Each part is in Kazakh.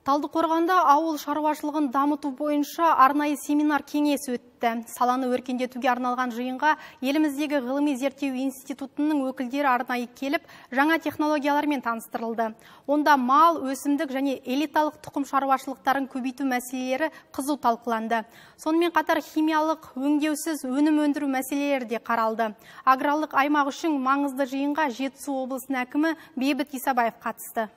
Талдықорғанда ауыл шаруашылығын дамыту бойынша арнайы семинар кеңес өтті. Саланы өркендетуге арналған жиынға еліміздегі ғылыми зерттеу институтының өкілдері арнайы келіп, жаңа технологиялармен таныстырылды. Онда мал, өсімдік және элиталық тұқым шаруашылықтарын көбейту мәселелері қызу талқыланды. Сонымен қатар химиялық өңдеусіз өнім өндіру мәселелері де қаралды. Аграрлық аймақ үшін маңызды жиынға Жетісу облысының әкімі Бейбіт Исабаев қатысты.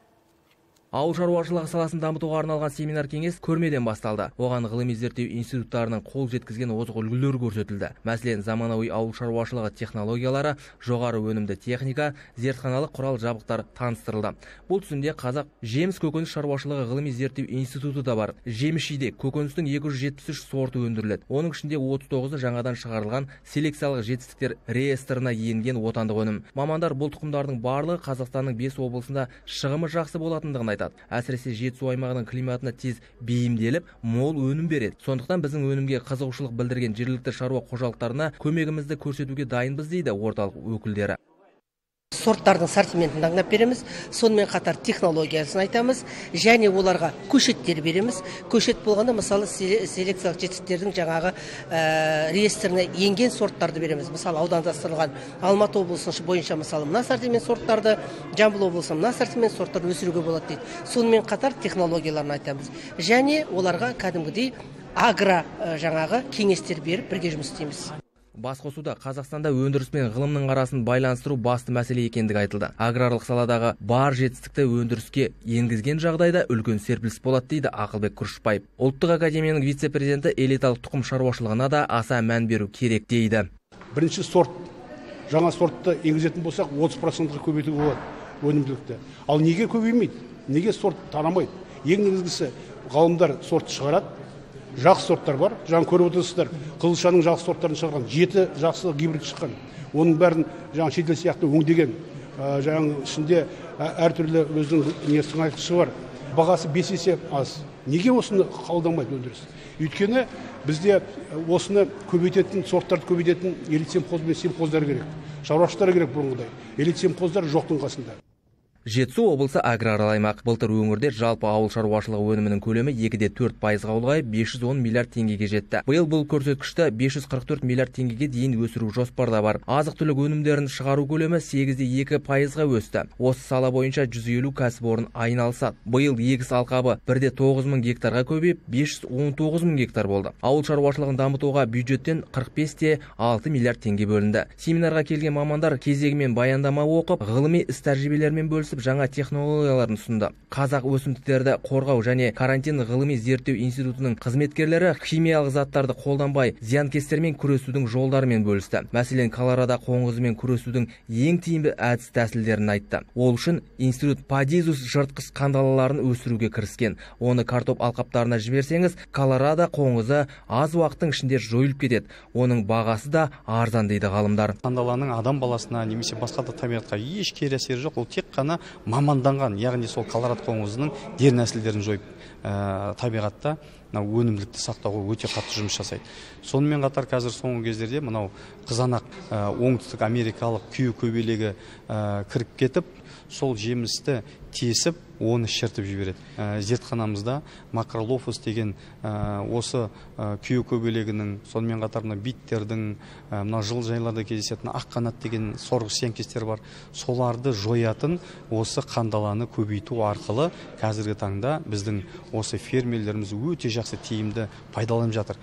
Ауыл шаруашылығы саласын дамытуға арналған семинар кеңес көрмеден басталды. Оған ғылыми зерттеу институттарының қол жеткізген озық үлгілері көрсетілді. Мәселен, заманауи ауыл шаруашылығы технологиялары, жоғары өнімді техника, зертханалық құрал жабдықтар таныстырылды. Бұл тізімде Қазақ жеміс көкөніс шаруашылығы ғылыми зерттеу институты да бар. Жеміс жидек көкөністің 273 сорты өндіріледі. Оның ішінде 39-ы жаңадан шығарылған селекциялық жетістіктер реестріне енген отандық өнім. Мамандар бұл тұқымдардың барлығы Қазақстанның 5 облысында шығымы жақсы болатындығын айтады. Әсіресе Жетісу аймағының климатына тез бейімделіп, мол өнім береді. Сондықтан біздің өнімге қызығушылық білдірген жергілікті шаруа қожалықтарына көмегімізді көрсетуге дайынбыз, дейді орталық өкілдері. Сорттардың ассортиментін таңдап береміз, сонымен қатар технологиясын айтамыз және оларға көшеттер береміз. Көшет болғанда, мысалы, селекциялық жетістіктердің жаңағы реестріне енген сорттарды береміз. Мысалы, аудандастырылған Алматы облысы бойынша, мысалы, мына ассортимент сорттарды, Жамбыл облысы мына ассортимент сорттарды өсіруге болады дейді. Сонымен қатар технологияларын айтамыз және оларға кәдімгідей агро жаңағы кеңестер беріп бірге жұмыс істейміз. Басқосуда Қазақстанда өндіріс пен ғылымның арасын байланыстыру басты мәселе екендігі айтылды. Аграрлық саладағы бар жетістікті өндіріске енгізген жағдайда үлкен серпіліс болады, дейді Ақылбек Күрішбаев. Ұлттық академияның вице-президенті элиталық тұқым шаруашылығына да аса мән беру керек дейді. Бірінші сорт, жаңа сортты енгізетін болсақ, 30%-ға көбейтуге болады өнімділікті. Ал неге көбеймейді? Неге сорт тарамайды? Ең негізгісі, ғалымдар сорт шығарады. Жақсы сорттар бар, жаңа көріп отырсыздар, қызылшаның жақсы сорттарын шығарған, 7 жақсы гибрид шыққан. Оның бәрін жаңа шетел сияқты өңдеген, жаңа ішінде әртүрлі өзінің несі тыңайтқышы бар. Бағасы 5 есе аз. Неге осыны қабылдамайды өндіріс? Өйткені бізде осыны көбейтетін, сорттарды көбейтетін элитсемхоз бен семхоздар керек. Шаруашылықтар керек бұрынғыдай. Элитсемхоздар жоқтың қасында. Жетісу облысы аграрлы аймақ. Былтыр өңірде жалпы ауыл шаруашылығы өнімінің көлемі 2,4%-ға ұлғайып, 510 миллиард теңгеге жетті. Биыл бұл көрсеткішті 544 миллиард теңгеге дейін өсіру жоспарда бар. Азық-түлік өнімдерін шығару көлемі 8,2%-ға өсті. Осы сала бойынша 150 кәсіпорын айналысады. Биыл егіс алқабы 1,9 мың гектарға көбейіп, 519 мың гектар болды. Ауыл шаруашылығын дамытуға бюджеттен 45,6 миллиард теңге бөлінді. Семинарға келген мамандар кезегімен баяндама оқып, ғылыми іс-тәжірибелермен бөлісіп, жаңа технологияларын ұсынды. Қазақ өсімдіктерді қорғау және карантин ғылыми зерттеу институтының қызметкерлері химиялық заттарды қолданбай зиянкестермен күресудің жолдарымен бөлісті. Мәселен, колорадо қоңызымен күресудің ең тиімді әдіс тәсілдерін айтты. Ол үшін институт падизус жыртқыш қандалаларын өсіруге кіріскен. Оны картоп алқаптарына жіберсеңіз, колорадо қоңызы аз уақыттың ішінде жойылып кетеді. Оның бағасы да арзан, дейді ғалымдар. Қандаланың адам баласына немесе басқа да табиғатқа еш кері әсері жоқ. Ол тек қана маманданған, яғни сол колорад қоңызының дер нәсілдерін жойып, табиғатта мынау өнімділікті сақтауға өте қатты жұмыс жасайды. Сонымен қатар қазір соңғы кездерде мынау қызанақ оңтүстік америкалық күйе көбелегі кіріп кетіп, сол жемісті тесіп, оны шіртіп жібереді. Зертханамызда макролофус деген осы күйе көбелегінің, сонымен қатар мына биттердің, мына жылыжайларда кездесетін ақ қанат деген сорғыш зиянкестер бар. Соларды жоятын осы қандаланы көбейту арқылы қазіргі таңда біздің осы фермерлеріміз өте жақсы тиімді пайдаланып жатыр.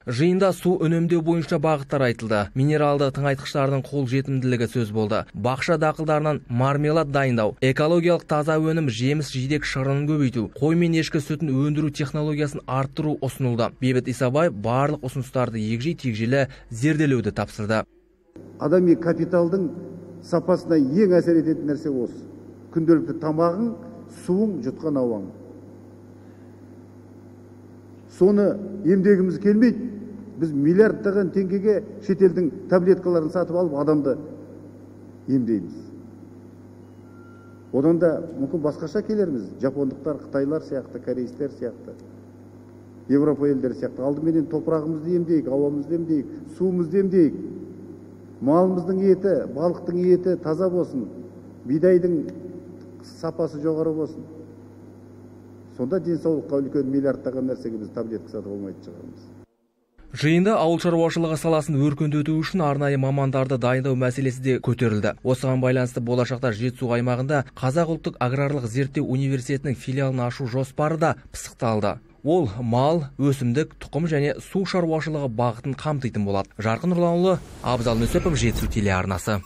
Жиында су үнемдеу бойынша бағыттар айтылды. Минералды тыңайтқыштардың қол жетімділігі сөз болды. Бақша дақылдарынан мармелад дайындау, экологиялық таза өнім, жеміс жидек шырынын көбейту, қой мен ешкі сүтін өндіру технологиясын арттыру ұсынылды. Бейбіт Исабаев барлық ұсыныстарды егжей-тегжейлі зерделеуді тапсырды. Адами капиталдың сапасына ең әсер ететін нәрсе осы. Күнделікті тамағың, суың, жұтқан ауаң. Соны емдегіміз келмейді. Біз миллиардтаған теңгеге шетелдің таблеткаларын сатып алып адамды емдейміз. Одан да мүмкін басқаша келерміз. Жапондықтар, қытайлар сияқты, корейстер сияқты, Европа елдері сияқты. Алдыменен топырағымызды емдейік, ауамызды емдейік, суымызды емдейік. Малымыздың еті, балықтың еті таза болсын, бидайдың сапасы жоғары болсын. Сонда денсаулыққа үлкен миллиардтаған нәрсеге біз таблетка сатып алмайтын шығармыз. Жиында ауыл шаруашылығы саласын өркендету үшін арнайы мамандарды дайындау мәселесі де көтерілді. Осыған байланысты болашақта Жетісу аймағында Қазақ ұлттық аграрлық зерттеу университетінің филиалын ашу жоспары да пысықталды. Ол мал, өсімдік, тұқым және су шаруашылығы бағытын қамтитын болады. Жарқын Нұрланұлы, Абзал Нүсіпов, Жетісу телеарнасы.